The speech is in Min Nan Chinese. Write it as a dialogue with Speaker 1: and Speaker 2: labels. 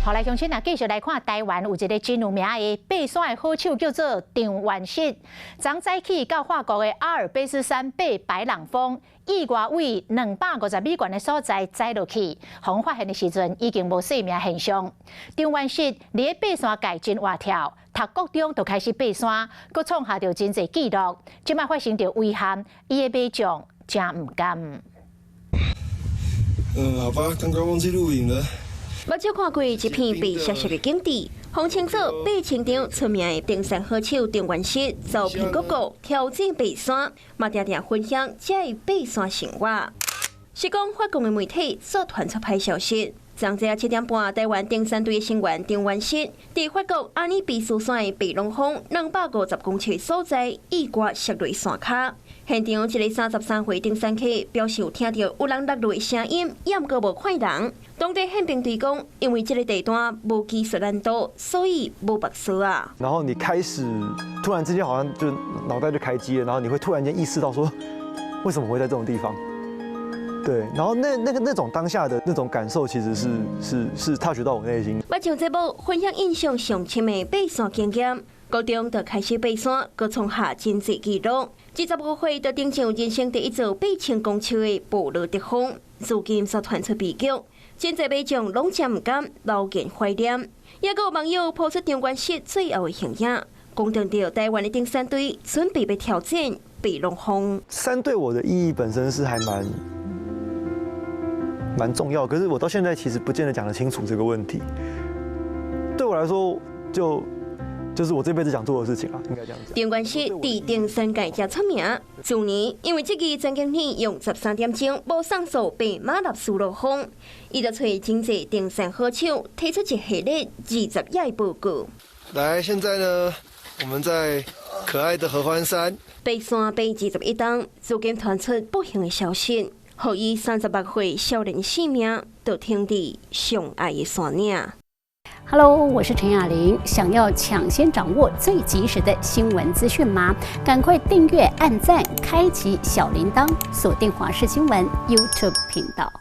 Speaker 1: 好來，鄉親啊，繼續來看台灣有一个真有名的爬山的好手，叫做張元實。昨早起到法國的阿爾卑斯山爬白朗峰，意外為250米懸的所在栽落去，予人發現的時陣已經無生命現象。張元實佇咧爬山界真活跳，讀國中就開始爬山，閣創下著真濟紀錄。這擺發生著遺憾，伊的馬將誠毋甘。
Speaker 2: 嗯，好吧，剛剛忘記錄影了。
Speaker 3: 目睭看過一片白雪雪的景致，號稱做8000丈出名的登山好手張元實，走遍各國挑戰爬山，嘛定定分享這个爬山生活。是講法國的媒體煞傳出歹消息，昨早7點半，台灣登山隊的成員張元實，佇法國阿爾卑斯山的白朗峰250公尺所在，意外摔落山跤。現場一个33歲登山客表示有聽著有人落落的聲音，也毋過無看人。當地憲兵隊講，因為這个地段無技術難度，所以無縛索啊。
Speaker 4: 然後你開始突然之間好像就腦袋就開機了，然後你會突然間意識到說，為什麼會在這種地方？對，然後那種當下的那種感受，其實是 touch 到我內心。
Speaker 3: 捌上節目分享印象上深的爬山經驗，高中就開始爬山，閣創下真濟紀錄。25歲就登上人生第一座8000公尺的布羅德峰，如今煞傳出悲劇，真濟馬將攏誠毋甘，留言懷念。也閣有網友 po 出張元實最後的形影，講著台灣的登山隊準備欲挑戰白朗峰。
Speaker 4: 山對我的意義本身是還蠻重要，可是我到現在其實不見得講得清楚這個問題。對我來說，就是我這輩子想做的事情啊，應該這樣講。
Speaker 3: 張元實佇登山界誠出名，去年因為這支曾經年用13點鐘無送數爬馬納斯羅峰，伊就揣真濟登山好手提出一系列20頁報告。
Speaker 2: 來，現在呢，我們在可愛的合歡山。
Speaker 3: 爬山爬21冬，如今傳出不幸的消息，予伊36歲少年性命就停佇上愛的山嶺。
Speaker 5: Hello，我是陳雅玲。想要搶先掌握最及時的新聞資訊嗎？趕快訂閱、按讚、開啟小鈴鐺，鎖定華視新聞 YouTube 頻道。